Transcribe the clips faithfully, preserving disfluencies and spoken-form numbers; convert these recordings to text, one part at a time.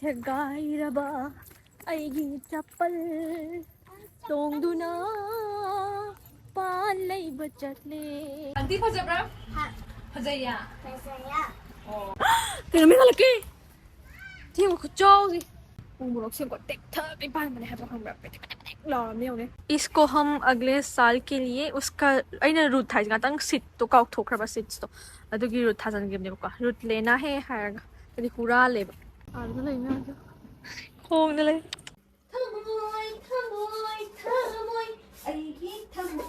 ꯁꯦꯒꯥꯏꯔꯕ ꯑꯩꯒꯤ ꯆꯄꯜ ꯇꯣꯡꯗꯨꯅ ꯄꯥꯟ ꯂꯩꯕ ꯆꯠꯂꯦ꯫ ꯑꯟꯇꯤ ꯐꯖꯕ꯭ꯔꯥ? ꯐꯖꯩꯌꯥ? ꯐꯖꯩꯌꯥ꯫ ꯑꯣ꯫ ꯀꯩꯅꯣ ꯃꯤ ꯍꯜꯂꯛꯀꯦ꯫ ꯊꯦꯡꯕ ꯈꯨꯠꯆꯧꯁꯦ꯫ ꯎ ꯃꯣꯔꯣꯛ ꯁꯦꯝꯀꯣꯠ ꯇꯦꯛꯊꯒꯩ ꯄꯥꯟꯕꯅꯦ ꯍꯥꯏꯕ ꯈꯪꯕ꯭ꯔꯥ? ꯄꯦꯇꯦꯛ ꯄꯦꯇꯦꯛ ꯄꯦꯇꯦꯛ ꯂꯥꯎꯔꯝꯅꯤ ꯌꯦꯡꯉꯨꯅꯦ꯫ इसको हम अगले साल के लिए उसका ꯑꯩꯅ ꯔꯨꯠ ꯍꯥꯏꯁꯦ ꯉꯥꯛꯇꯪ ꯁꯤꯠꯇꯣ ꯀꯥꯎꯊꯣꯛꯈ꯭ꯔꯕ ꯁꯤꯠꯁꯇꯣ꯫ ꯑꯗꯨꯒꯤ ꯔꯨꯠ ꯊꯥꯖꯤꯟꯈꯤꯕꯅꯦꯕꯀꯣ꯫ ꯔꯨꯠ ꯂꯦꯅꯥ ꯍꯦ ꯍꯥꯏꯔꯒ꯫ ꯑꯗꯨꯗꯤ ꯍꯨꯔꯥꯜꯂꯦꯕ꯫ ꯑꯥꯗ ꯂꯩ ꯃꯌꯥꯝꯗꯣ꯫ ꯈꯣꯡꯗ ꯂꯩ꯫ ꯊꯃꯣꯏ ꯊꯃꯣꯏ ꯊꯃꯣꯏ ꯑꯩꯒꯤ ꯊꯃꯣꯏ꯫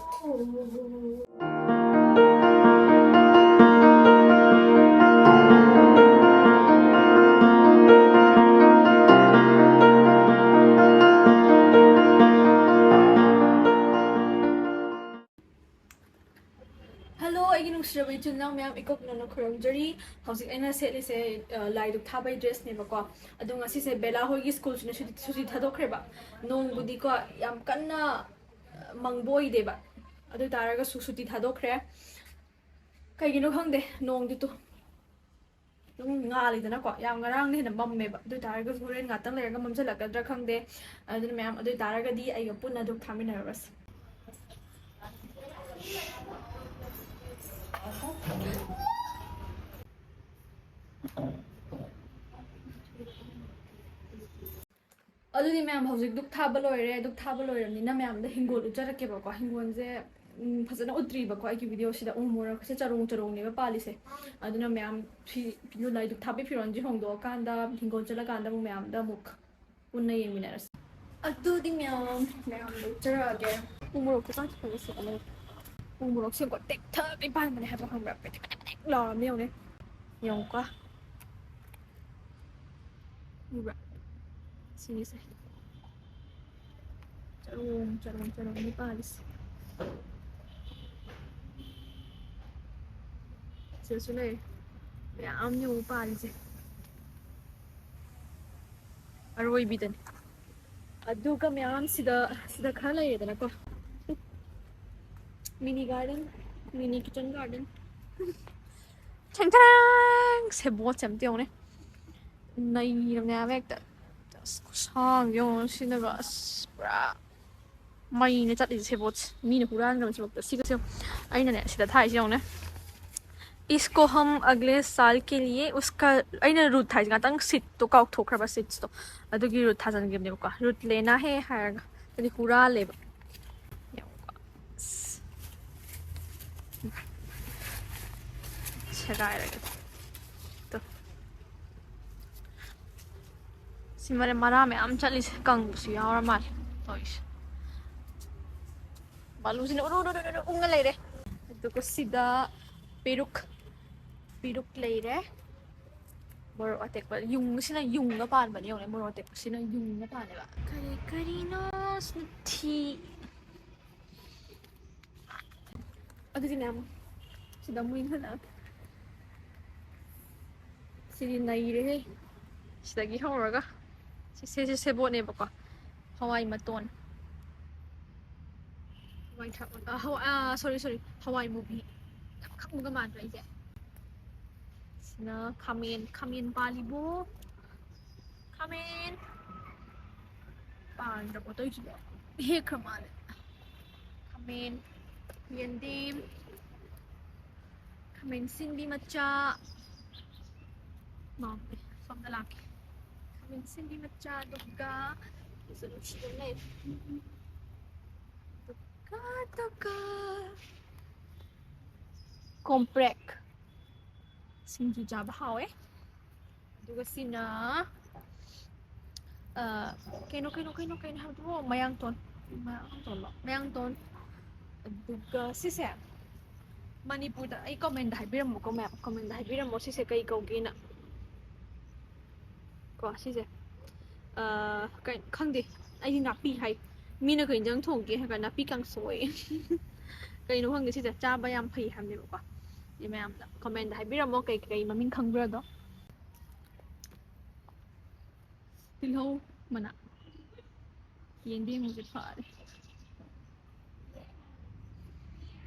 ꯍꯜꯂꯣ ꯑꯩꯒꯤ ꯅꯨꯡꯁꯤꯔꯕ ꯏꯆꯤꯟ ꯏꯅꯥꯎ ꯃꯌꯥꯝ, ꯏꯀꯣꯛ ꯅꯣꯟꯅ ꯈꯨꯔꯨꯝꯖꯔꯤ꯫ ꯍꯧꯖꯤꯛ ꯑꯩꯅ ꯁꯦꯠꯂꯤꯁꯦ, ꯑ, ꯂꯥꯏ ꯙꯨꯛ ꯊꯥꯕꯩ ꯗ꯭ꯔꯦꯁꯅꯦꯕꯀꯣ꯫ ꯑꯗꯣ ꯉꯁꯤꯁꯦ ꯕꯦꯂꯥ ꯍꯣꯏꯒꯤ ꯁ꯭ꯀꯨꯜꯁꯤꯅ ꯁꯨꯇꯤ, ꯁꯨꯇꯤ ꯊꯥꯗꯣꯛꯈ꯭ꯔꯦꯕ꯫ ꯅꯣꯡꯕꯨꯗꯤꯀꯣ ꯌꯥꯝ ꯀꯟꯅ, ꯑ, ꯃꯪꯕ ꯑꯣꯏꯗꯦꯕ꯫ ꯑꯗꯨ ꯑꯣꯏ ꯇꯥꯔꯒꯁꯨ ꯁꯨꯇꯤ ꯊꯥꯗꯣꯛꯈ꯭ꯔꯦ꯫ ꯀꯩꯒꯤꯅꯣ ꯈꯪꯗꯦ, ꯅꯣꯡꯗꯤ ꯇꯨ ꯑꯗꯨꯝ ꯉꯥꯜꯂꯤꯗꯅꯀꯣ꯫ ꯌꯥꯝ ꯉꯔꯥꯡꯅ ꯍꯦꯟꯅ ꯃꯝꯃꯦꯕ꯫ ꯑꯗꯨ ꯑꯣꯏ ꯇꯥꯔꯒꯁꯨ ꯍꯣꯔꯦꯟ ꯉꯥꯛꯇꯪ ꯂꯩꯔꯒ ꯃꯝꯁꯤꯜꯂꯛꯀꯗ꯭ꯔꯥ ꯈꯪꯗꯦ꯫ ꯑꯗꯨꯅ ꯃꯌꯥꯝ, ꯑꯗꯨ ꯑꯣꯏ ꯇꯥꯔꯒꯗꯤ ꯑꯩꯒ ꯄꯨꯟꯅ ꯙꯨꯛ ꯊꯥꯃꯤꯟꯅꯔꯨꯔꯁꯤ꯫ ꯑꯗꯨꯗꯤ ꯃꯌꯥꯝ, ꯍꯧꯖꯤꯛ ꯙꯨꯛ ꯊꯥꯕ ꯂꯣꯏꯔꯦ꯫ ꯙꯨꯛ ꯊꯥꯕ ꯂꯣꯏꯔꯕꯅꯤꯅ ꯃꯌꯥꯝꯗ ꯍꯤꯡꯒꯣꯜ ꯎꯠꯆꯔꯛꯀꯦꯕꯀꯣ꯫ ꯍꯤꯡꯒꯣꯜꯁꯦ, ꯎꯝ, ꯐꯖꯅ ꯎꯠꯇ꯭ꯔꯤꯕꯀꯣ ꯑꯩꯒꯤ ꯚꯤꯗꯤꯑꯣꯁꯤꯗ꯫ ꯎ ꯃꯣꯔꯣꯛꯁꯦ ꯆꯔꯣꯡ ꯆꯔꯣꯡꯅꯦꯕ ꯄꯥꯜꯂꯤꯁꯦ꯫ ꯑꯗꯨꯅ ꯃꯌꯥꯝ ꯐꯤ, ꯂꯥꯏ ꯙꯨꯛ ꯊꯥꯕꯒꯤ ꯐꯤꯔꯣꯜꯁꯦ ꯍꯣꯡꯗꯣꯛꯑꯀꯥꯟꯗ, ꯍꯤꯡꯒꯣꯜ ꯆꯠꯂꯀꯥꯟꯗ ꯑꯃꯨꯛ ꯃꯌꯥꯝꯗ ꯑꯃꯨꯛ ꯄꯨꯟꯅ ꯌꯦꯡꯃꯤꯟꯅꯔꯁꯤ꯫ ꯑꯗꯨꯗꯤ ꯃꯌꯥꯝ, ꯃꯌꯥꯝꯗ ꯎꯠꯆꯔꯛꯑꯒꯦ꯫ ꯎ ꯃꯣꯔꯣꯛꯇꯣ ꯆꯥꯛ ꯈꯤꯇꯪ ꯁꯤꯠꯂꯝꯃꯦ꯫ ꯎ ꯃꯣꯔꯣꯛꯁꯦ ꯀꯣ ꯇꯦꯛꯊꯒꯩ ꯄꯥꯟꯕꯅꯦ ꯍꯥꯏꯕ ꯈꯪꯕ꯭ꯔꯥ? ꯄꯦꯇꯦꯛ ꯄꯦꯇꯦꯛ ꯄꯦꯇꯦꯛ ꯂꯥꯎꯔꯝꯅꯤ ꯌꯦꯡꯉꯨꯅꯦ꯫ ꯌꯦꯡꯉꯨꯀꯣ꯫ ꯎꯕ꯭ꯔꯥ? ꯁꯤꯒꯤꯁꯦ꯫ ꯆꯔꯣꯡ, ꯆꯔꯣꯡ, ꯆꯔꯣꯡꯅꯤ ꯄꯥꯜꯂꯤꯁꯦ꯫ ꯁꯤꯗꯁꯨ ꯂꯩꯔꯦ꯫ ꯃꯌꯥꯝ ꯌꯦꯡꯉꯨ ꯄꯥꯜꯂꯤꯁꯦ꯫ ꯑꯔꯣꯏꯕꯤꯗꯅꯦ꯫ ꯑꯗꯨꯒ ꯃꯌꯥꯝ ꯁꯤꯗ, ꯁꯤꯗ ꯈꯔ ꯂꯩꯔꯦꯗꯅꯀꯣ꯫ Mini garden, mini kitchen garden꯫ ꯊꯦꯡ ꯊꯦꯡ! ꯁꯦꯕꯣꯠꯁꯦ ꯑꯝꯇ ꯌꯦꯡꯉꯨꯅꯦ꯫ ꯅꯩꯔꯕꯅꯦ ꯍꯥꯏꯕ ꯍꯦꯛꯇ꯫ ꯑꯁ, ꯈꯨꯁꯥꯡꯁꯦ ꯌꯦꯡꯉꯣ, ꯁꯤꯅꯒ ꯑꯁ ꯄꯨꯔꯥ ꯃꯩꯅ ꯆꯠꯂꯤꯁꯦ ꯁꯦꯕꯣꯠꯁꯦ꯫ ꯃꯤꯅ ꯍꯨꯔꯥꯟꯈ꯭ꯔꯕ ꯁꯦꯕꯣꯠꯇ꯫ ꯁꯤꯒꯁꯦ ꯑꯩꯅꯅꯦ ꯁꯤꯗ ꯊꯥꯏꯁꯦ ꯌꯦꯡꯉꯣꯅꯦ꯫ "इसको हम अगले साल के लिए उसका", ꯑꯩꯅ ꯔꯨꯠ ꯊꯥꯏꯁꯦ ꯉꯥꯛꯇꯪ ꯁꯤꯠꯇꯣ ꯀꯥꯎꯊꯣꯛꯈ꯭ꯔꯕ, ꯁꯤꯠꯁꯇꯣ꯫ ꯑꯗꯨꯒꯤ ꯔꯨꯠ ꯊꯥꯖꯤꯟꯈꯤꯕꯅꯦꯕꯀꯣ꯫ "ꯔꯨꯠ लेना है" ꯍꯥꯏꯔꯒ꯫ ꯑꯗꯨꯗꯤ ꯍꯨꯔꯥꯜꯂꯦꯕ꯫ ꯌꯦꯡꯉꯨꯀꯣ꯫ ꯑꯁ꯫ ꯁꯦꯒꯥꯏꯔꯒꯦ꯫ ꯇꯨ꯫ ꯁꯤ ꯃꯔꯦ ꯃꯔꯥ ꯃꯌꯥꯝ ꯆꯠꯂꯤꯁꯦ ꯀꯪꯕꯁꯨ ꯌꯥꯎꯔ ꯃꯥꯜꯂꯦ ꯇꯧꯔꯤꯁꯦ꯫ ꯕꯥꯂꯨꯁꯤꯅ ꯎꯔꯨ ꯎꯔꯨ ꯎꯔꯨ ꯎꯔꯨ ꯎꯪꯉ ꯂꯩꯔꯦ꯫ ꯑꯗꯨꯒ ꯁꯤꯗ ꯄꯦꯔꯨꯛ, ꯄꯦꯔꯨꯛ ꯂꯩꯔꯦ꯫ ꯃꯣꯔꯣꯛ ꯑꯇꯦꯛꯄ, ꯌꯨꯡꯁꯤꯅ ꯌꯨꯡꯉ ꯄꯥꯟꯕꯅꯦ ꯌꯦꯡꯉꯨꯅꯦ꯫ ꯃꯣꯔꯣꯛ ꯑꯇꯦꯛꯄꯁꯤꯅ ꯌꯨꯡꯉ ꯄꯥꯜꯂꯦꯕ꯫ ꯀꯔꯤ ꯀꯔꯤꯅꯣ ꯁꯤꯅ ꯊꯤ꯫ ꯑꯗꯨꯗꯤꯅꯦ, ꯑꯃꯨꯛ ꯁꯤꯗ ꯑꯃꯨꯛ ꯌꯦꯡꯍꯜꯂꯛꯑꯒꯦ꯫ ꯁꯤꯗꯤ ꯅꯩꯔꯦꯍꯦ꯫ ꯁꯤꯗꯒꯤ ꯍꯧꯔꯒ ꯁꯤ, ꯁꯤ, ꯁꯤ ꯁꯦꯕꯣꯠꯅꯦꯕꯀꯣ꯫ ꯍꯋꯥꯏ ꯃꯇꯣꯟ꯫ ꯍꯋꯥꯏ ꯊ꯭ꯔꯥꯛ, ꯑ, ꯍꯋꯥꯏ, ꯑ, sorry, sorry, ꯍꯋꯥꯏ ꯃꯨꯕꯤ꯫ ꯌꯥꯝ ꯈꯪꯕꯒ ꯃꯥꯟꯗ꯭ꯔꯣ ꯑꯩꯁꯦ? ꯁꯤꯅ ꯈꯥꯃꯦꯟ, ꯈꯥꯃꯦꯟ ꯄꯥꯜꯂꯤꯕꯣ? ꯈꯥꯃꯦꯟ꯫ ꯄꯥꯟꯗ꯭ꯔꯕꯣ ꯇꯧꯔꯤꯁꯤꯕꯣ? ꯍꯦꯛꯈ꯭ꯔ ꯃꯥꯜꯂꯦ꯫ ꯈꯥꯃꯦꯟ, ꯌꯦꯟꯗꯦꯝ, ꯈꯥꯃꯦꯟ ꯁꯤꯟꯕꯤ ꯃꯆꯥ꯫ ꯃꯥ, ꯁꯣꯝꯗ ꯂꯥꯛꯀꯦ꯫ ꯈꯥꯃꯦꯟ ꯁꯤꯟꯕꯤ ꯃꯆꯥ, ꯑꯗꯨꯒ ꯁꯤꯁꯨ ꯅꯨꯡꯁꯤꯕ ꯑꯃ ꯂꯩꯔꯦ꯫ ꯑꯗꯨꯒ, ꯑꯗꯨꯒ ꯀꯣꯝꯄ꯭ꯔꯦꯛ꯫ ꯁꯤꯡꯖꯨ ꯆꯥꯕ ꯍꯥꯎꯋꯦ꯫ ꯑꯗꯨꯒ ꯁꯤꯅ, ꯑ, ꯀꯩꯅꯣ, ꯀꯩꯅꯣ, ꯀꯩꯅꯣ, ꯀꯩꯅꯣ ꯍꯥꯏꯕꯗꯨꯕꯨ? ꯃꯌꯥꯡꯇꯣꯟ꯫ ꯃꯌꯥꯡꯇꯣꯟꯂꯣ? ꯃꯌꯥꯡꯇꯣꯟ꯫ ꯑꯗꯨꯒ ꯁꯤꯁꯦ ꯃꯅꯤꯄꯨꯔꯗ ꯑꯩ comment ꯍꯥꯏꯕꯤꯔꯝꯃꯨꯀꯣ, ꯃꯌꯥꯝ꯫ Comment ꯍꯥꯏꯕꯤꯔꯝꯃꯣ ꯁꯤꯁꯦ ꯀꯩ ꯀꯧꯒꯦꯅ꯫ ꯀꯣ, ꯁꯤꯁꯦ꯫ ꯑ, ꯀꯩ-, ꯈꯪꯗꯦ꯫ ꯑꯩꯗꯤ ꯅꯥꯄꯤ ꯍꯥꯏ꯫ ꯃꯤꯅ ꯀꯩ ꯏꯟꯖꯥꯡ ꯊꯣꯡꯒꯦ ꯍꯥꯏꯔꯒ ꯅꯥꯄꯤ ꯀꯥꯡꯁꯣꯏ꯫ ꯀꯩꯅꯣ ꯈꯪꯗꯦ, ꯁꯤꯁꯦ ꯆꯥꯕ ꯌꯥꯝ ꯐꯩ ꯍꯥꯏꯕꯅꯦꯕꯀꯣ꯫ ꯁꯤ ꯃꯌꯥꯝꯗ comment ꯍꯥꯏꯕꯤꯔꯝꯃꯣ, ꯀꯩ, ꯀꯩ ꯃꯃꯤꯡ ꯈꯪꯕ꯭ꯔꯥꯗꯣ꯫ ꯇꯤꯜꯍꯧ ꯃꯅꯥ꯫ ꯌꯦꯡꯗꯤ ꯌꯦꯡꯉꯨꯁꯦ ꯐꯔꯦ꯫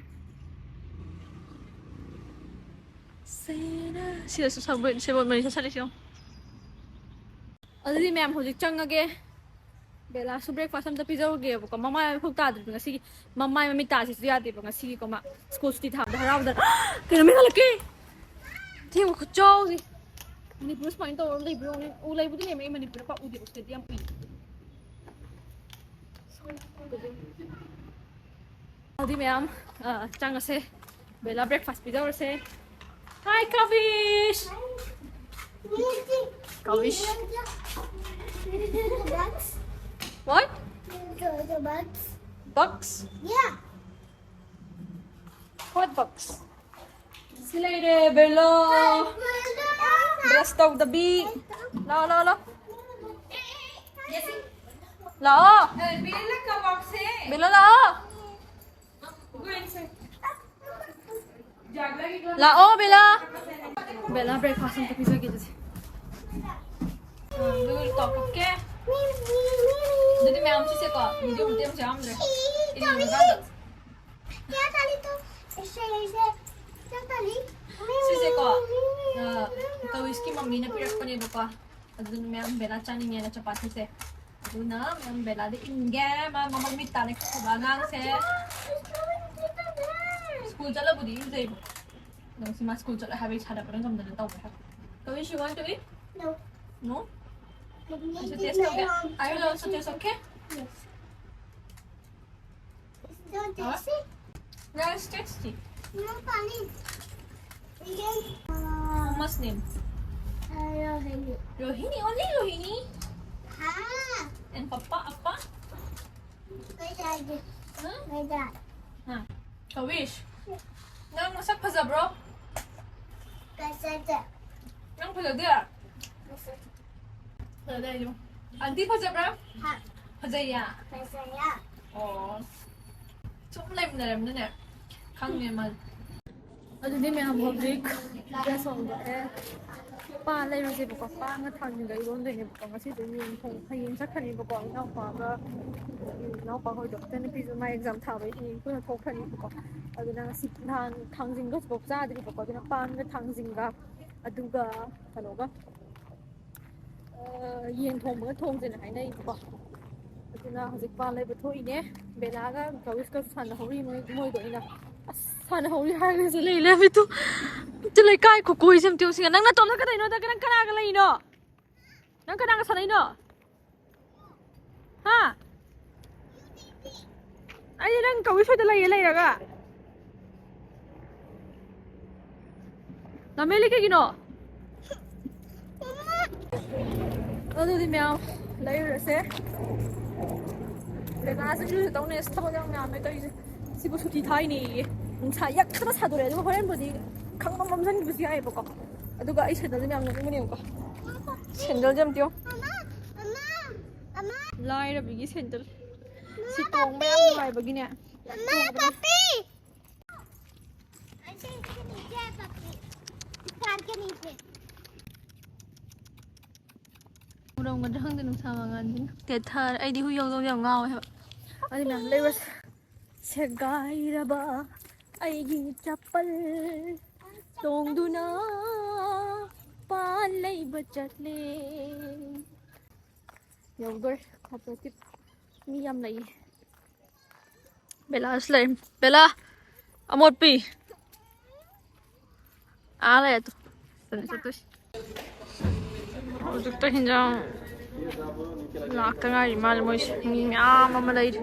ꯁꯦꯅ-, ꯁꯤꯗꯁꯨ ꯁꯦꯕꯣꯠ, ꯁꯦꯕꯣꯠ ꯃꯔꯤ ꯁꯥꯠꯂꯤꯁꯤ ꯌꯦꯡꯉꯣ꯫ ꯑꯗꯨꯗꯤ ꯃꯌꯥꯝ ꯍꯧꯖꯤꯛ ꯆꯪꯉꯒꯦ꯫ ꯕꯦꯂꯥꯁꯨ breakfast ꯑꯝꯇ ꯄꯤꯖꯧꯒꯦꯕꯀꯣ꯫ ꯃꯃꯥꯏ ꯃꯃꯤꯠ ꯇꯥꯗ꯭ꯔꯤꯕ ꯉꯁꯤꯒꯤ꯫ ꯃꯃꯥꯏ ꯃꯃꯤꯠ ꯇꯥꯁꯤꯁꯨ ꯌꯥꯗꯦꯕ ꯉꯁꯤꯒꯤꯀꯣ꯫ ꯃꯥ school ꯁꯨꯇꯤ ꯊꯥꯕꯗ ꯍꯔꯥꯎꯗꯅ꯫ ꯀꯩꯅꯣ ꯃꯤ ꯍꯜꯂꯛꯀꯦ꯫ ꯊꯦꯡꯕ ꯈꯨꯠꯆꯧꯁꯦ꯫ ꯃꯅꯤꯄꯨꯔ ꯁꯨꯃꯥꯏꯅ ꯇꯧꯔ ꯂꯩꯕ꯭ꯔꯣ? ꯎ ꯂꯩꯕꯨꯗꯤ ꯂꯩꯔꯝꯃꯦ, ꯑꯩ ꯃꯅꯤꯄꯨꯔꯗ ꯄꯥꯛ ꯎꯗꯦꯕ꯫ ꯁꯤꯗꯗꯤ ꯌꯥꯝ ꯎꯏ꯫ ꯑꯗꯨꯗꯤ ꯃꯌꯥꯝ, ꯑ, ꯆꯪꯉꯁꯦ꯫ Bela breakfast ꯄꯤꯖꯧꯔꯁꯦ꯫ Hi, Kavish! Kavish. What? Bugs? Yeah. What bugs? ꯁꯤ ꯂꯩꯔꯦ, ꯕꯦꯂꯥ꯫ Brush ꯇꯧꯗꯕꯤ꯫ ꯂꯥꯛꯑꯣ, ꯂꯥꯛꯑꯣ, ꯂꯥꯛꯑꯣ꯫ ꯂꯥꯛꯑꯣ꯫ ꯕꯦꯂꯥ, ꯂꯥꯛꯑꯣ꯫ ꯂꯥꯛꯑꯣ, ꯕꯦꯂꯥ꯫ ꯕꯦꯂꯥ, breakfast ꯑꯝꯇ ꯄꯤꯖꯒꯦ ꯑꯗꯨꯗꯤ꯫ ꯑ, ꯑꯗꯨꯒ ꯇꯧꯔꯛꯀꯦ꯫ ꯑꯗꯨꯗꯤ ꯃꯌꯥꯝ ꯆꯨꯁꯦꯀꯣ꯫ Video ꯃꯇꯦꯛ ꯑꯃꯁꯨ ꯌꯥꯎꯔꯝꯗ꯭ꯔꯦ꯫ ꯏꯔꯨꯕ ꯀꯥꯟꯗ꯫ ꯁꯤꯁꯦꯀꯣ, ꯑ, ꯀꯧꯏꯁꯀꯤ ꯃꯝꯃꯤꯅ ꯄꯤꯔꯛꯄꯅꯦꯕꯀꯣ꯫ ꯑꯗꯨꯅ ꯃꯌꯥꯝ ꯕꯦꯂꯥ ꯆꯥꯅꯤꯡꯉꯦꯅ ꯆꯄꯥꯇꯤꯁꯦ꯫ ꯑꯗꯨꯅ ꯃꯌꯥꯝ ꯕꯦꯂꯥꯗ ꯏꯟꯒꯦ꯫ ꯃꯥ ꯃꯃꯜ ꯃꯤꯠ ꯇꯥꯅ ꯈꯠꯈꯤꯕ ꯑꯉꯥꯡꯁꯦ꯫ School ꯆꯠꯂꯕꯨꯗꯤ ꯏꯔꯨꯖꯩꯕ꯫ ꯑꯗꯣ ꯁꯤ ꯃꯥ school ꯆꯠꯂꯦ ꯍꯥꯏꯕꯒꯤ ꯁꯥꯟꯅꯕꯅ ꯉꯝꯗꯅ ꯇꯧꯋꯦ ꯍꯥꯏꯕ꯫ Kavish, you want to eat? No. No? I should taste, okay? I will also taste, okay? Yes. It's not tasty. Yeah, it's tasty. No, Pani. Again. Mama's name? Uh, Rohini. Rohini, only Rohini? Ah. And Papa, Appa? Kaya di. Huh? Kaya. Ha. Kawish. Nang masak fazabro? Fazabro. Nang fazabro? Fazabro. Auntie fazabro? Ha. Fazaya. Fazaya. Oh. ꯁꯨꯝ ꯂꯩꯃꯤꯟꯅꯔꯕꯅꯤꯅꯦ, ꯈꯪꯉꯦ ꯃꯥ꯫ ꯑꯗꯨꯗꯤ ꯃꯌꯥꯝ ꯍꯧꯖꯤꯛ dress ꯍꯣꯡꯗꯣꯛꯑꯦ꯫ ꯄꯥꯟ ꯂꯩꯔꯨꯁꯦꯕꯀꯣ꯫ ꯄꯥꯟꯒ ꯊꯥꯡꯖꯤꯡꯒ ꯏꯔꯣꯟꯗꯣꯏꯅꯦꯕꯀꯣ꯫ ꯉꯁꯤꯗꯤ ꯌꯦꯟ ꯊꯣꯡ-, ꯍꯌꯦꯡ ꯆꯠꯈ꯭ꯔꯅꯤꯕꯀꯣ ꯏꯅꯥꯎꯄꯥꯒ, ꯏꯅꯥꯎꯄꯥ ꯍꯣꯏꯗꯣ꯫ ꯏꯆꯟꯅꯨꯄꯤꯁꯨ ꯃꯥ exam ꯊꯥꯕꯩ ꯍꯌꯦꯡ ꯄꯨꯟꯅ ꯊꯣꯛꯈ꯭ꯔꯅꯤꯕꯀꯣ꯫ ꯑꯗꯨꯅ ꯉꯁꯤ ꯅꯍꯥꯟ ꯊꯥꯡꯖꯤꯡꯒ ꯍꯧꯖꯤꯛꯐꯥꯎ ꯆꯥꯗ꯭ꯔꯤꯕꯀꯣ꯫ ꯑꯗꯨꯅ ꯄꯥꯟꯒ ꯊꯥꯡꯖꯤꯡꯒ, ꯑꯗꯨꯒ ꯀꯩꯅꯣꯒ, ꯌꯦꯟ ꯊꯣꯡꯕꯒ ꯊꯣꯡꯁꯦꯅ ꯍꯥꯏꯅꯩꯕꯀꯣ꯫ ꯑꯗꯨꯅ ꯍꯧꯖꯤꯛ ꯄꯥꯟ ꯂꯩꯕ ꯊꯣꯛꯏꯅꯦ꯫ ꯕꯦꯂꯥꯒ ꯀꯧꯏꯁꯀꯁꯨ ꯁꯥꯟꯅꯍꯧꯔꯤ ꯃꯣꯏ, ꯃꯣꯏꯗꯣ ꯑꯩꯅ, ꯑꯁ, ꯁꯥꯟꯅꯍꯧꯔꯤ ꯍꯥꯏꯔꯒꯁꯨ ꯂꯩ ꯂꯩꯔꯝꯃꯤꯗꯣ꯫ ꯑꯝꯇ ꯂꯩꯀꯥꯏ ꯈꯨꯀꯣꯏꯁꯦ ꯑꯝꯇ ꯌꯦꯡꯉꯨꯁꯤ꯫ ꯅꯪ ꯅꯇꯣꯝꯇ ꯀꯩꯗꯧꯅꯣ? ꯅꯪ ꯀꯅꯥꯒ ꯂꯩꯅꯣ? ꯅꯪ ꯀꯅꯥꯒ ꯁꯥꯟꯅꯩꯅꯣ? ꯍꯥ? ꯑꯩꯗꯤ ꯅꯪ ꯀꯧꯏ ꯁ꯭ꯋꯥꯏꯗ ꯂꯩꯌꯦ ꯂꯩꯔꯒ꯫ ꯅꯃꯦꯂꯤ ꯀꯩꯒꯤꯅꯣ? ꯑꯗꯨꯗꯤ ꯃꯌꯥꯝ ꯂꯩꯔꯨꯔꯁꯦ꯫ ꯕꯦꯂꯥꯁꯦ ꯏꯔꯨꯖꯗꯧꯅꯦ꯫ ꯑꯁ, ꯊꯕꯛ ꯌꯥꯝ ꯌꯥꯝꯃꯦ ꯇꯧꯔꯤꯁꯦ꯫ ꯁꯤꯕꯨ ꯁꯨꯇꯤ ꯊꯥꯏꯅꯦꯌꯦ꯫ ꯅꯨꯡꯁꯥ ꯌꯛꯇꯅ ꯁꯥꯗꯣꯔꯛꯑꯦ꯫ ꯑꯗꯨꯒ ꯍꯣꯔꯦꯟꯕꯨꯗꯤ ꯈꯪꯃꯝ ꯃꯝꯖꯟꯈꯤꯕꯁꯨ ꯌꯥꯏꯑꯕꯀꯣ꯫ ꯑꯗꯨꯒ ꯑꯩ ꯁꯦꯟꯗꯜꯁꯦ ꯃꯌꯥꯝ ꯅꯣꯛꯅꯤꯡꯕꯅꯦ꯫ ꯌꯦꯡꯉꯨꯀꯣ꯫ ꯁꯦꯟꯗꯜꯁꯦ ꯑꯝꯇ ꯌꯦꯡꯉꯣ꯫ ꯂꯥꯏꯔꯕꯤꯒꯤ ꯁꯦꯟꯗꯜ꯫ ꯁꯤ ꯇꯣꯡꯕ ꯌꯥꯝ ꯅꯨꯡꯉꯥꯏꯕꯒꯤꯅꯦ꯫ ꯇꯣꯡꯕꯗ ꯎꯔꯝꯒꯗ꯭ꯔꯥ ꯈꯪꯗꯦ ꯅꯨꯡꯁꯥ ꯃꯉꯥꯜꯁꯤꯅ꯫ ꯇꯦꯊꯔꯦ꯫ ꯑꯩꯗꯤ ꯍꯨꯏ ꯌꯧꯗꯧ ꯌꯥꯝ ꯉꯥꯎꯋꯦ ꯍꯥꯏꯕ꯫ ꯑꯗꯨ ꯃꯌꯥꯝ ꯂꯩꯕꯁꯦ꯫ ꯁꯦꯒꯥꯏꯔꯕ ꯑꯩꯒꯤ ꯆꯄꯜ ꯇꯣꯡꯗꯨꯅ ꯄꯥꯟ ꯂꯩꯕ ꯆꯠꯂꯦ꯫ ꯌꯧꯗꯣꯔꯦ꯫ ꯀꯣꯑꯣꯄꯔꯦꯇꯤꯚ ꯃꯤ ꯌꯥꯝ ꯂꯩꯌꯦ꯫ ꯕꯦꯂꯥꯁꯨ ꯂꯩ꯫ ꯕꯦꯂꯥ! ꯑꯃꯣꯠꯄꯤ! ꯑꯥ ꯂꯩꯔꯦ ꯇꯨ꯫ ꯆꯠꯇꯣꯏꯁꯤ꯫ ꯍꯧꯖꯤꯛꯇ ꯍꯤꯟꯖꯥꯡ ꯂꯥꯛꯇ ꯉꯥꯏꯔꯤ ꯃꯥꯜꯂꯦ ꯃꯣꯏꯁꯦ꯫ ꯃꯤ ꯃꯌꯥꯝ ꯑꯃ ꯂꯩꯔꯤ꯫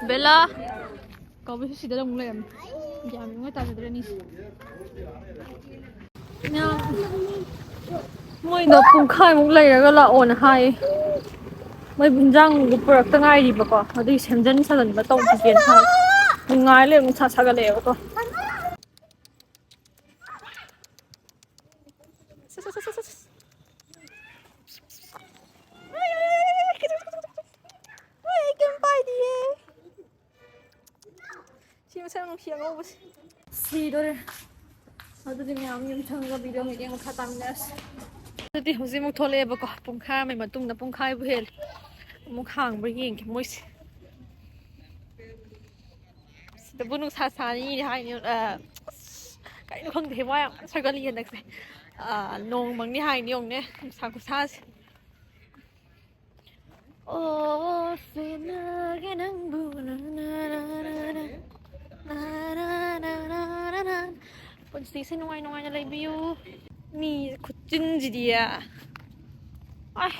ꯕꯦꯂꯥ! ꯀꯧꯕꯁꯨ ꯁꯤꯗ ꯑꯃꯨꯛ ꯂꯩꯔꯝꯃꯦ꯫ ꯒ꯭ꯌꯥꯟ ꯃꯦꯟ ꯑꯃ ꯇꯥꯖꯗ꯭ꯔꯦ ꯑꯅꯤꯁꯦ꯫ ꯃꯣꯏꯗꯣ ꯄꯨꯡꯈꯥꯏꯃꯨꯛ ꯂꯩꯔꯒ ꯂꯥꯛꯑꯣꯅ ꯍꯥꯏꯌꯦ꯫ ꯃꯣꯏ ꯏꯟꯖꯥꯡꯗꯣ ꯄꯨꯔꯛꯇ ꯉꯥꯏꯔꯤꯕꯀꯣ, ꯑꯗꯨꯒꯤ ꯁꯦꯝꯖꯤꯟ ꯁꯥꯖꯤꯟꯕ ꯇꯧꯈꯤꯒꯦꯅ ꯍꯥꯏ꯫ ꯉꯥꯏ ꯂꯩ, ꯅꯨꯡꯁꯥ ꯁꯥꯒꯠꯂꯛꯑꯦꯕꯀꯣ꯫ ꯁꯤ ꯃꯁꯛ ꯅꯨꯡꯁꯤ ꯑꯉꯧꯕꯁꯦ꯫ ꯁꯤꯗꯣꯔꯦ꯫ ꯑꯗꯨꯗꯤ ꯃꯌꯥꯝ ꯌꯨꯝ ꯆꯪꯉꯒ video meeting ꯃꯈꯥ ꯇꯥꯃꯤꯟꯅꯔꯁꯤ꯫ ꯑꯗꯨꯗꯤ ꯍꯧꯖꯤꯛ ꯑꯃꯨꯛ ꯊꯣꯛꯂꯛꯑꯦꯕꯀꯣ꯫ ꯄꯨꯡꯈꯥꯏ ꯑꯃꯒꯤ ꯃꯇꯨꯡꯗ, ꯄꯨꯡꯈꯥꯏꯕꯨ ꯍꯦꯜꯂꯦ꯫ ꯑꯃꯨꯛ ꯍꯥꯡꯕ꯭ꯔꯥ ꯌꯦꯡꯒꯦ ꯃꯣꯏꯁꯦ꯫ ꯁꯤꯗꯕꯨ ꯅꯨꯡꯁꯥ ꯁꯥꯅꯤ ꯍꯥꯏꯅꯤ꯫ ꯑ, ꯑꯁ, ꯀꯩꯅꯣ ꯈꯪꯗꯦ, ꯋꯥ ꯌꯥꯝ ꯀꯟꯅ ꯁꯒꯠꯂꯤ ꯍꯟꯗꯛꯁꯦ꯫ ꯑ, ꯅꯣꯡ ꯃꯪꯅꯤ ꯍꯥꯏꯅꯤ ꯌꯦꯡꯉꯨꯅꯦ, ꯅꯨꯡꯁꯥ ꯈꯨꯁꯥꯁꯦ꯫ ꯑꯣ, ꯁꯦꯟꯅꯒꯦ ꯅꯪꯕꯨ, ꯅ, ꯅ, ꯅ, ꯅ, ꯅ꯫ ꯅ, ꯅ, ꯅ, ꯅ, ꯅ, ꯅ꯫ ꯄꯨꯟꯁꯤꯁꯦ ꯅꯨꯡꯉꯥꯏ ꯅꯨꯡꯉꯥꯏꯅ ꯂꯩꯕꯤꯌꯨ꯫ ꯃꯤ ꯈꯨꯆꯤꯟꯁꯤꯗꯤ꯫ ꯑꯥꯏ,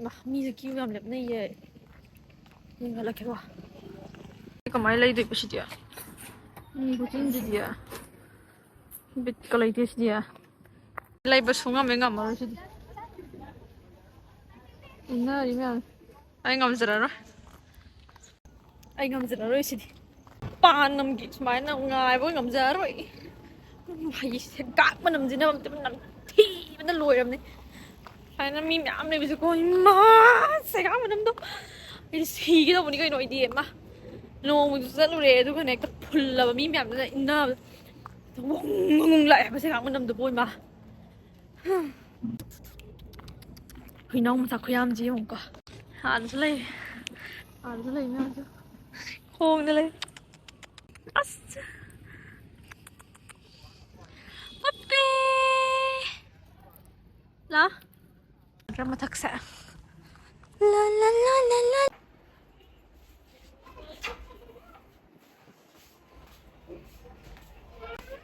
ꯃꯥ, ꯃꯤꯁꯦ ꯀ꯭ꯌꯨ ꯌꯥꯝ ꯂꯦꯞꯅꯩꯌꯦ꯫ ꯌꯦꯡꯍꯜꯂꯛꯀꯦꯀꯣ꯫ ꯀꯃꯥꯏꯅ ꯂꯩꯗꯣꯏꯕ ꯁꯤꯗꯤ? ꯃꯤ ꯈꯨꯆꯤꯟꯁꯤꯗꯤ꯫ ꯕꯤꯠꯀ ꯂꯩꯇꯦ ꯁꯤꯗꯤ꯫ ꯂꯩꯕ ꯁꯨꯡꯉꯝ ꯍꯦꯛ ꯉꯝꯃꯔꯣꯏ ꯁꯤꯗꯤ꯫ ꯏꯟꯅꯔꯤ ꯃꯌꯥꯝ꯫ ꯑꯩ ꯉꯝꯖꯔꯔꯣꯏ꯫ ꯑꯩ ꯉꯝꯖꯔꯔꯣꯏ ꯁꯤꯗꯤ꯫ ꯄꯥꯟ ꯅꯝꯒꯤ ꯁꯨꯃꯥꯏꯅ ꯉꯥꯏꯕ ꯉꯝꯖꯔꯔꯣꯏ꯫ ꯍꯩ ꯁꯦꯒꯥꯛ ꯃꯅꯝꯁꯤꯅ ꯑꯝꯇ ꯅꯝꯊꯤꯕꯅ ꯂꯣꯏꯔꯕꯅꯦ꯫ ꯁꯨꯃꯥꯏꯅ ꯃꯤ ꯃꯌꯥꯝ ꯂꯩꯕꯁꯦꯀꯣ, ꯏꯃꯥ! ꯁꯦꯒꯥꯛ ꯃꯅꯝꯗꯣ꯫ ꯑꯩꯗꯤ ꯁꯤꯒꯦ ꯇꯧꯕꯅꯤ ꯀꯩꯅꯣ ꯑꯩꯗꯤ꯫ ꯑꯃ ꯅꯣꯡꯃꯗꯨꯁꯨ ꯆꯠꯂꯨꯔꯦ, ꯑꯗꯨꯒꯅꯦ ꯍꯦꯛꯇ ꯐꯨꯜꯂꯕ ꯃꯤ ꯃꯌꯥꯝꯗꯨꯅ ꯏꯟꯅꯕꯗ꯫ ꯋꯪ ꯋꯪ ꯂꯥꯛꯑꯦ ꯍꯥꯏꯕ ꯁꯦꯒꯥꯛ ꯃꯅꯝꯗꯨꯕꯨ, ꯏꯃꯥ꯫ ꯍꯨꯏꯅꯥꯎ ꯃꯆꯥ ꯈꯨꯌꯥꯝꯁꯤ ꯌꯦꯡꯉꯨꯀꯣ꯫ ꯑꯥꯗꯁꯨ ꯂꯩ꯫ ꯑꯥꯗꯁꯨ ꯂꯩ ꯃꯌꯥꯝꯁꯨ꯫ ꯈꯣꯡꯗ ꯂꯩ꯫ ꯑꯁ! ꯄꯞꯄꯤ! ꯂꯥ? ꯃꯊꯛꯁꯦ꯫ ꯂꯥ, ꯂꯥ, ꯂꯥ, ꯂꯥ, ꯂꯥ꯫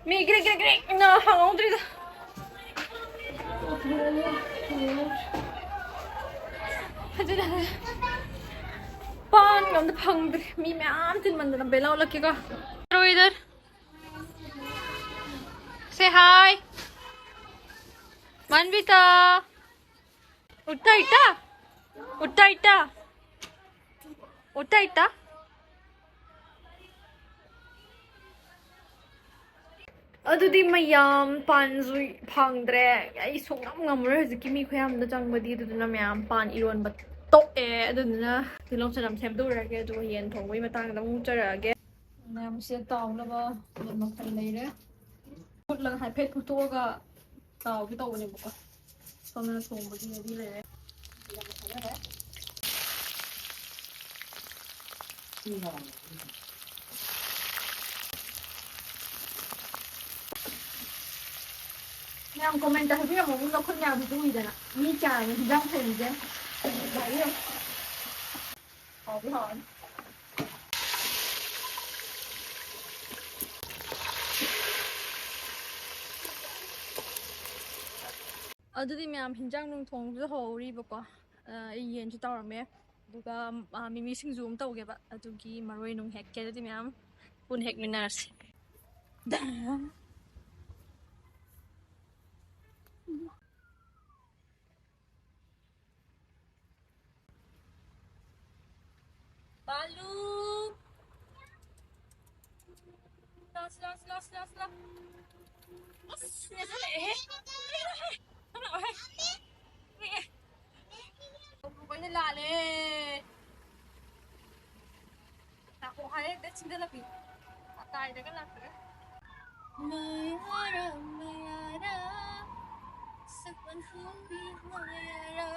ꯃꯤ ꯒ꯭ꯔꯤꯛ ꯒ꯭ꯔꯤꯛ ꯒ꯭ꯔꯤꯛ ꯏꯟꯅ ꯍꯥꯡꯍꯧꯗ꯭ꯔꯤꯗ꯫ ꯑꯗꯨꯅ ꯄꯥꯟꯒ ꯑꯝꯇ ꯐꯪꯗ꯭ꯔꯤ꯫ ꯃꯤ ꯃꯌꯥꯝ ꯇꯤꯟꯃꯟꯗꯅ ꯕꯦꯂꯥ ꯑꯣꯜꯂꯛꯀꯦꯀꯣ꯫ ꯔꯣꯏꯗꯔ꯫ Say hi. ꯃꯥꯟꯕꯤꯇꯥ꯫ ꯎꯠꯇ ꯏꯠꯇ? ꯎꯠꯇ ꯏꯠꯇ? ꯎꯠꯇ ꯏꯠꯇ? ꯑꯗꯨꯗꯤ ꯃꯌꯥꯝ ꯄꯥꯟꯁꯨ ꯐꯪꯗ꯭ꯔꯦ꯫ ꯑꯩ ꯁꯨꯡꯉꯝ ꯉꯝꯃꯔꯣꯏ ꯍꯧꯖꯤꯛꯀꯤ ꯃꯤ ꯈꯨꯌꯥꯝꯗꯣ ꯆꯪꯕꯗꯤ꯫ ꯑꯗꯨꯗꯨꯅ ꯃꯌꯥꯝ ꯄꯥꯟ ꯏꯔꯣꯟꯕ ꯇꯣꯛꯑꯦ꯫ ꯑꯗꯨꯗꯨꯅ ꯇꯤꯜꯍꯧ ꯆꯅꯝ ꯁꯦꯝꯗꯣꯛꯎꯔꯒꯦ, ꯑꯗꯨꯒ ꯌꯦꯟ ꯊꯣꯡꯕꯒꯤ ꯃꯇꯥꯡꯗ ꯑꯃꯨꯛ ꯆꯠꯂꯛꯑꯒꯦ꯫ ꯃꯌꯥꯝꯁꯦ ꯇꯥꯎꯅꯕ ꯃꯈꯜ ꯂꯩꯔꯦ꯫ ꯐꯨꯠꯂꯒ ꯍꯥꯏꯐꯦꯠ ꯐꯨꯠꯇꯣꯛꯑꯒ ꯇꯥꯎꯒꯦ ꯇꯧꯕꯅꯦꯕꯀꯣ꯫ ꯁꯣꯝꯅ ꯊꯣꯡꯕꯒꯤ ready ꯂꯩꯔꯦ꯫ ꯃꯌꯥꯝ comment ꯍꯥꯏꯕꯤꯔꯝꯃꯣ, ꯃꯤ ꯃꯈꯨꯠ ꯃꯌꯥꯝꯁꯨ ꯎꯏꯗꯅ꯫ ꯃꯤ ꯀꯌꯥꯅꯣ ꯍꯤꯟꯖꯥꯡ ꯊꯣꯡꯉꯤꯁꯦ? ꯂꯥꯛꯏ ꯌꯦꯡꯉꯣ꯫ ꯍꯥꯎꯗꯤ ꯍꯥꯎꯔꯅꯤ꯫ ꯑꯗꯨꯗꯤ ꯃꯌꯥꯝ, ꯍꯤꯟꯖꯥꯡ ꯅꯨꯡ ꯊꯣꯡꯕꯁꯨ ꯍꯧꯔꯤꯕꯀꯣ꯫ ꯑ, ꯑꯩ ꯌꯦꯟꯁꯨ ꯇꯧꯔꯝꯃꯦ꯫ ꯑꯗꯨꯒ, ꯑ, ꯃꯤꯃꯤ ꯁꯤꯡꯖꯨ ꯑꯃ ꯇꯧꯒꯦꯕ꯫ ꯑꯗꯨꯒꯤ ꯃꯔꯣꯏ ꯅꯨꯡ ꯍꯦꯛꯀꯦ꯫ ꯑꯗꯨꯗꯤ ꯃꯌꯥꯝ ꯄꯨꯟꯅ ꯍꯦꯛꯃꯤꯟꯅꯔꯁꯤ꯫ ꯕꯥꯂꯨ! ꯂꯥꯎ, ꯂꯥꯎ, ꯂꯥꯎ, ꯂꯥꯎ, ꯂꯥꯎ꯫ ꯑꯁ, ꯅꯦꯠꯁꯜꯂꯛꯑꯦꯍꯦ꯫ ꯊꯣꯛꯂꯛꯑꯣꯍꯦ꯫ ꯊꯣꯛꯂꯛꯑꯦ꯫ ꯂꯣꯏꯅ ꯂꯥꯜꯂꯦ꯫ ꯂꯥꯛꯑꯣ ꯍꯥꯏꯔꯦ ꯍꯦꯛꯇ ꯆꯤꯟꯗꯂꯛꯄꯤ꯫ ꯃꯇꯥꯏꯗꯒ ꯂꯥꯛꯇ꯭ꯔꯦ꯫ ꯃꯌꯥꯔꯥ, ꯃꯌꯥꯔꯥ, ꯁꯛꯄꯟ ꯍꯧꯕꯤ ꯃꯌꯥꯔꯥ,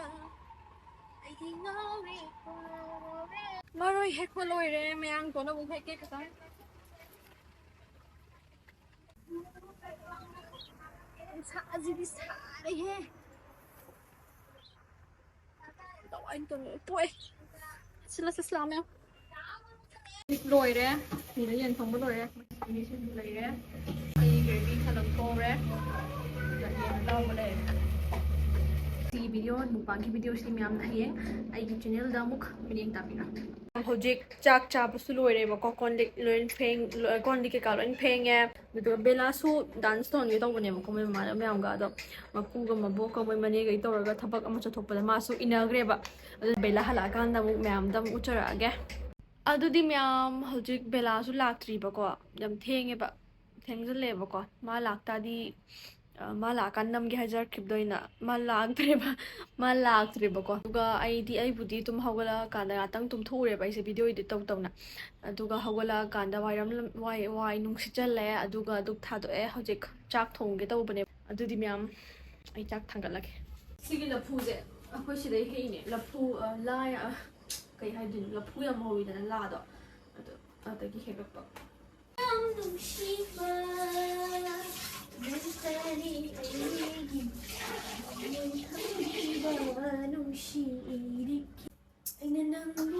ꯑꯩꯗꯤ ꯉꯥꯎꯔꯦ, ꯉꯥꯎꯔꯦ꯫ ꯃꯔꯣꯏ ꯍꯦꯛꯄ ꯂꯣꯏꯔꯦ, ꯃꯌꯥꯡꯇꯣꯟ ꯑꯃꯨꯛ ꯍꯦꯛꯀꯦ ꯈꯤꯇꯪ꯫ ꯅꯨꯡꯁꯥꯁꯤꯗꯤ ꯁꯥꯔꯦꯍꯦ꯫ ꯇꯋꯥꯏ ꯇꯧꯔꯦ, ꯇꯣꯛꯑꯦ꯫ ꯁꯤꯂ ꯁꯤꯁꯂꯥ ꯃꯌꯥꯝ꯫ ꯂꯣꯏꯔꯦ꯫ ꯁꯤꯗ ꯌꯦꯟ ꯊꯣꯡꯕ ꯂꯣꯏꯔꯦ꯫ ꯃꯤꯃꯤꯁꯤꯡꯁꯨ ꯂꯩꯔꯦ꯫ ꯑꯩ ꯒ꯭ꯔꯦꯚꯤ ꯈꯔ ꯂꯧꯊꯣꯛꯍꯧꯔꯦ꯫ ꯑꯗꯨꯒ ꯌꯦꯟ ꯑꯇꯥꯎꯕ ꯂꯩꯔꯦ꯫ ꯁꯤꯒꯤ ꯚꯤꯗꯤꯑꯣ, ꯃꯨꯛꯕꯥꯡꯒꯤ ꯚꯤꯗꯤꯑꯣꯁꯤꯗꯤ ꯃꯌꯥꯝꯅ ꯍꯌꯦꯡ ꯑꯩꯒꯤ ꯆꯦꯅꯦꯜꯗ ꯑꯃꯨꯛ ꯃꯤꯠꯌꯦꯡ ꯇꯥꯕꯤꯔꯣ꯫ ꯍꯧꯖꯤꯛ ꯆꯥꯛ ꯆꯥꯕꯁꯨ ꯂꯣꯏꯔꯦꯕꯀꯣ꯫ ꯀꯣꯟ ꯂꯤꯛ ꯂꯣꯏ ꯐꯦꯡ-, ꯂꯣꯏ-, ꯀꯣꯟ ꯂꯤꯛ ꯀꯩꯀꯥ ꯂꯣꯏ ꯐꯦꯡꯉꯦ꯫ ꯑꯗꯨꯒ ꯕꯦꯂꯥꯁꯨ ꯗꯥꯟꯁ ꯇꯧꯍꯟꯒꯦ ꯇꯧꯕꯅꯦꯕꯀꯣ, ꯃꯣꯏ ꯃꯃꯥꯟꯅꯕ ꯃꯌꯥꯝꯒ꯫ ꯑꯗꯣ ꯃꯄꯨꯒ ꯃꯕꯣꯛꯀ ꯃꯣꯏ ꯃꯅꯦꯒꯩ ꯇꯧꯔꯒ ꯊꯕꯛ ꯑꯃ ꯆꯠꯊꯣꯛꯄꯗ ꯃꯥꯁꯨ ꯏꯟꯅꯈ꯭ꯔꯦꯕ꯫ ꯑꯗꯨ ꯕꯦꯂꯥ ꯍꯜꯂꯛꯑꯀꯥꯟꯗ ꯑꯃꯨꯛ ꯃꯌꯥꯝꯗ ꯑꯃꯨꯛ ꯎꯠꯆꯔꯛꯑꯒꯦ꯫ ꯑꯗꯨꯗꯤ ꯃꯌꯥꯝ, ꯍꯧꯖꯤꯛ ꯕꯦꯂꯥꯁꯨ ꯂꯥꯛꯇ꯭ꯔꯤꯕꯀꯣ, ꯌꯥꯝ ꯊꯦꯡꯉꯦꯕ, ꯊꯦꯡꯖꯤꯜꯂꯛꯑꯦꯕꯀꯣ꯫ ꯃꯥ ꯂꯥꯛꯇꯥꯗꯤ, ꯑ, ꯃꯥ ꯂꯥꯛꯑꯀꯥꯟꯗ ꯅꯝꯒꯦ ꯍꯥꯏꯖꯔꯛꯈꯤꯕꯗꯣ ꯑꯩꯅ꯫ ꯃꯥ ꯂꯥꯛꯇ꯭ꯔꯦꯕ꯫ ꯃꯥ ꯂꯥꯛꯇ꯭ꯔꯦꯕꯀꯣ꯫ ꯑꯗꯨꯒ ꯑꯩꯗꯤ, ꯑꯩꯕꯨꯗꯤ ꯇꯨꯝ ꯍꯧꯒꯠꯂꯛꯑꯀꯥꯟꯗ ꯉꯥꯛꯇꯪ ꯇꯨꯝꯊꯣꯛꯎꯔꯦꯕ ꯑꯩꯁꯦ, video edit ꯇꯧ ꯇꯧꯅ꯫ ꯑꯗꯨꯒ ꯍꯧꯒꯠꯂꯛꯑꯀꯥꯟꯗ ꯋꯥꯏꯔꯝ, ꯋꯥꯏ, ꯋꯥꯏ ꯅꯨꯡꯁꯤꯠ ꯆꯜꯂꯦ, ꯑꯗꯨꯒ ꯙꯨꯞ ꯊꯥꯗꯣꯛꯑꯦ꯫ ꯍꯧꯖꯤꯛ ꯆꯥꯛ ꯊꯣꯡꯒꯦ ꯇꯧꯕꯅꯦ꯫ ꯑꯗꯨꯗꯤ ꯃꯌꯥꯝ, ꯑꯩ ꯆꯥꯛ ꯊꯥꯡꯒꯠꯂꯒꯦ꯫ ꯁꯤꯒꯤ ꯂꯐꯨꯁꯦ ꯑꯩꯈꯣꯏ ꯁꯤꯗꯩ ꯍꯦꯛꯏꯅꯦ꯫ ꯂꯐꯨ, ꯑ, ꯂꯥ, ꯑ, ꯀꯩ ꯍꯥꯏꯗꯣꯏꯅꯣ? ꯂꯐꯨ ꯌꯥꯝ ꯍꯧꯋꯤꯗꯅ, ꯂꯥꯗꯣ꯫ ꯑꯗꯨ ꯑꯗꯒꯤ ꯍꯦꯛꯂꯛꯄ꯫ ꯌꯥꯝ ꯅꯨꯡꯁꯤꯕ ꯅꯪꯇꯅꯤ ꯑꯩꯒꯤ ꯈꯪꯕꯤꯕ ꯅꯨꯡꯁꯤꯔꯤꯕꯤ꯫ ꯑꯩꯅ ꯅꯪꯕꯨ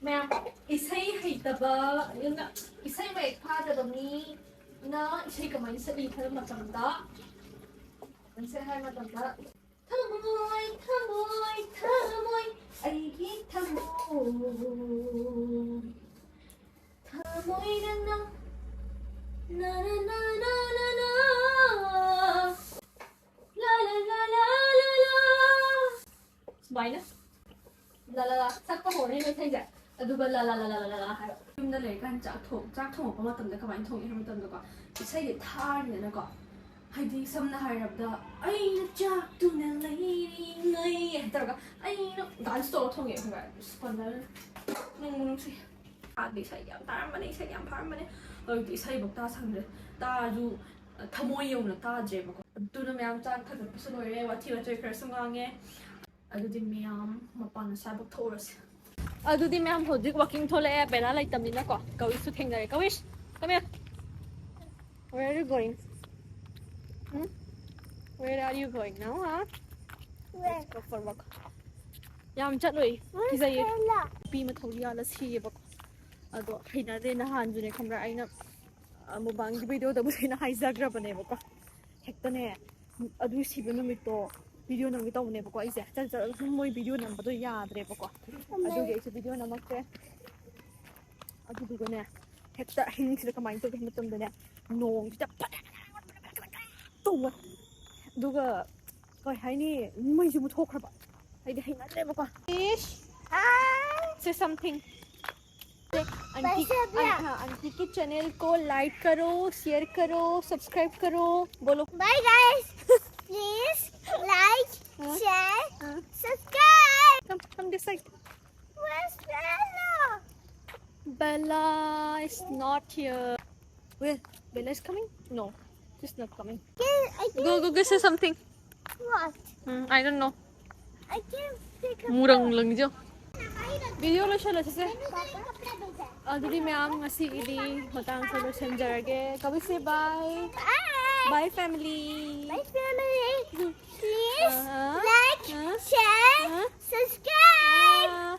ꯃꯌꯥꯝ, ꯏꯁꯩ ꯍꯩꯇꯕ, ꯑꯗꯨꯅ ꯏꯁꯩ ꯃꯌꯦꯛ ꯐꯥꯗꯕ ꯃꯤꯅ ꯏꯁꯩ ꯀꯃꯥꯏꯅ ꯁꯛꯏ ꯍꯥꯏꯕ ꯃꯇꯝꯗ, ꯏꯁꯩ ꯍꯥꯏꯕ ꯃꯇꯝꯗ, "ꯊꯃꯣꯏ, ꯊꯃꯣꯏ, ꯊꯃꯣꯏ, ꯑꯩꯒꯤ ꯊꯃꯣꯏ, ꯊꯃꯣꯏ ꯅꯪꯅ, ꯅ, ꯅ, ꯅ, ꯅ, ꯅ, ꯅ, ꯂ, ꯂ, ꯂ, ꯂ, ꯂ, ꯂ, ꯂ." ꯁꯨꯃꯥꯏꯅ ꯂ, ꯂ, ꯂ ꯁꯛꯄ ꯍꯧꯔꯅꯤ ꯃꯩꯇꯩꯁꯦ꯫ ꯑꯗꯨꯒ ꯂ, ꯂ, ꯂ, ꯂ, ꯂ, ꯂ, ꯂ ꯍꯥꯏꯕ꯫ ꯌꯨꯝꯗ ꯂꯩꯔꯀꯥꯟꯗ ꯆꯥꯛ ꯊꯣꯡ-, ꯆꯥꯛ ꯊꯣꯡꯉꯛꯄ ꯃꯇꯝꯗ ꯀꯃꯥꯏꯅ ꯊꯣꯡꯉꯤ ꯍꯥꯏꯕ ꯃꯇꯝꯗꯀꯣ, ꯏꯁꯩꯁꯦ ꯊꯥꯔꯅꯤꯗꯅꯀꯣ꯫ ꯍꯥꯏꯗꯤ ꯁꯝꯅ ꯍꯥꯏꯔꯕꯗ, "ꯑꯩꯅ ꯆꯥꯛꯇꯨꯅ ꯂꯩꯔꯤꯉꯩ" ꯍꯥꯏ ꯇꯧꯔꯒ, "ꯑꯩꯅ" ꯗꯥꯟꯁ ꯇꯧꯔ ꯊꯣꯡꯉꯦ ꯑꯩꯈꯣꯏ ꯁ꯭ꯀꯣꯟꯗꯔ꯫ ꯅꯨꯡꯕꯨ ꯅꯨꯡꯁꯤ꯫ ꯍꯥꯟꯅꯗꯤ ꯏꯁꯩ ꯌꯥꯝ ꯇꯥꯔꯝꯕꯅꯦ, ꯏꯁꯩ ꯌꯥꯝ ꯐꯥꯔꯝꯕꯅꯦ꯫ ꯍꯧꯖꯤꯛꯇꯤ ꯏꯁꯩꯐꯧ ꯇꯥ ꯁꯪꯗ꯭ꯔꯦ꯫ ꯇꯥꯔꯁꯨ ꯊꯃꯣꯏ ꯌꯧꯅ ꯇꯥꯗ꯭ꯔꯦꯕꯀꯣ꯫ ꯑꯗꯨꯅ ꯃꯌꯥꯝ ꯆꯥꯛ ꯊꯥꯒꯠꯄꯁꯨ ꯂꯣꯏꯔꯦ, ꯋꯥꯊꯤ ꯋꯥꯆꯣꯏ ꯈꯔꯁꯨ ꯉꯥꯡꯉꯦ꯫ ꯑꯗꯨꯗꯤ ꯃꯌꯥꯝ ꯃꯄꯥꯟ ꯑꯁꯥꯕ ꯊꯣꯛꯎꯔꯁꯦ꯫ ꯑꯗꯨꯗꯤ ꯃꯌꯥꯝ ꯍꯧꯖꯤꯛ ꯋꯥꯀꯤꯡ ꯊꯣꯛꯂꯛꯑꯦ, ꯕꯦꯂꯥ ꯂꯩꯇꯕꯅꯤꯅꯀꯣ꯫ ꯀꯧꯏꯁꯨ ꯊꯦꯡꯅꯔꯦ꯫ ꯀꯧꯏꯁ, come here. Where are you going? Hmm? Where are you going now, huh? Let's go for walk. ꯌꯥꯝ ꯆꯠꯂꯣꯏ, ꯀꯤꯖꯩꯌꯦ꯫ ꯅꯨꯄꯤ ꯑꯃ ꯊꯧꯔꯤ ꯌꯥꯜꯂ ꯁꯤꯌꯦꯕꯀꯣ꯫ ꯑꯗꯣ ꯍꯩꯅꯗꯦ꯫ ꯅꯍꯥꯟꯁꯨꯅꯦ ꯈꯪꯕ꯭ꯔꯥ, ꯑꯩꯅ ꯃꯨꯛꯕꯥꯡꯒꯤ ꯚꯤꯗꯤꯑꯣꯗꯕꯨꯗꯤ ꯑꯩꯅ ꯍꯥꯏꯖꯈ꯭ꯔꯕꯅꯦꯕꯀꯣ꯫ ꯍꯦꯛꯇꯅꯦ, ꯑꯗꯨ ꯁꯤꯕ ꯅꯨꯃꯤꯠꯇꯣ ꯚꯤꯗꯤꯑꯣ ꯅꯝꯒꯦ ꯇꯧꯕꯅꯦꯕꯀꯣ ꯑꯩꯁꯦ꯫ ꯆꯠ-, ꯆꯠꯂꯒ ꯁꯨꯝ ꯃꯣꯏ ꯚꯤꯗꯤꯑꯣ ꯅꯝꯕꯗꯣ ꯌꯥꯗ꯭ꯔꯦꯕꯀꯣ꯫ ꯑꯗꯨꯒꯤ ꯑꯩꯁꯦ ꯚꯤꯗꯤꯑꯣ ꯅꯝꯃꯛꯇ꯭ꯔꯦ꯫ ꯑꯗꯨꯗꯨꯒꯅꯦ, ꯍꯦꯛꯇ ꯑꯍꯤꯡꯁꯤꯗ ꯀꯃꯥꯏꯅ ꯇꯧꯒꯦ ꯍꯥꯏꯕ ꯃꯇꯝꯗꯅꯦ, ꯅꯣꯡꯁꯤꯗ ꯇꯧꯕ꯫ ꯑꯗꯨꯒ ꯀꯩ ꯍꯥꯏꯅꯤ, ꯃꯩꯁꯨ ꯃꯨꯠꯊꯣꯛꯈ꯭ꯔꯕ꯫ ꯑꯩꯗꯤ ꯍꯩꯅꯗ꯭ꯔꯦꯕꯀꯣ꯫ Say something. आंटी, आंटी के चैनल को लाइक करो, शेयर करो, सब्सक्राइब करो। बोलो। Bye guys. Please like, share, subscribe. Come, come this side. Where's Bella? Bella is not here. Where? Bella is coming? No, she's not coming. Go, go, go say something. What? Hmm, I don't know. I can't pick up. ꯃꯨꯔꯪ ꯂꯪꯖꯣ꯫ Video ꯂꯣꯏꯁꯜꯂꯁꯤꯁꯦ꯫ ꯑꯗꯨꯗꯤ ꯃꯌꯥꯝ, ꯉꯁꯤꯒꯤꯗꯤ ꯃꯇꯥꯡꯁꯤꯗ ꯂꯣꯏꯁꯤꯟꯖꯔꯒꯦ꯫ ꯀꯧꯏꯁꯦ, bye. Bye. Bye, family. Bye, family. Please like, share, subscribe.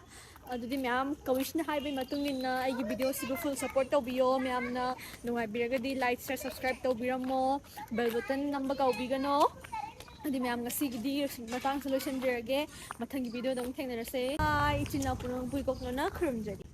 ꯑꯗꯨꯗꯤ ꯃꯌꯥꯝ ꯀꯧꯏꯁꯤꯅ ꯍꯥꯏꯕꯒꯤ ꯃꯇꯨꯡ ꯏꯟꯅ ꯑꯩꯒꯤ video ꯁꯤꯕꯨ full support ꯇꯧꯕꯤꯌꯣ꯫ ꯃꯌꯥꯝꯅ ꯅꯨꯡꯉꯥꯏꯕꯤꯔꯒꯗꯤ like, share, subscribe ꯇꯧꯕꯤꯔꯝꯃꯣ꯫ Bell button ꯅꯝꯕ ꯀꯥꯎꯕꯤꯒꯅꯣ꯫ ꯑꯗꯨꯗꯤ ꯃꯌꯥꯝ ꯉꯁꯤꯒꯤꯗꯤ ꯃꯇꯥꯡꯁꯦ ꯂꯣꯏꯁꯤꯟꯖꯔꯒꯦ꯫ ꯃꯊꯪꯒꯤ video ꯗ ꯑꯃꯨꯛ ꯊꯦꯡꯅꯔꯁꯦ꯫ Bye꯫ ꯏꯆꯤꯟ ꯏꯅꯥꯎ ꯄꯨꯝꯅꯃꯛꯄꯨ ꯏꯀꯣꯛꯅꯅ ꯈꯨꯔꯨꯝꯖꯔꯤ꯫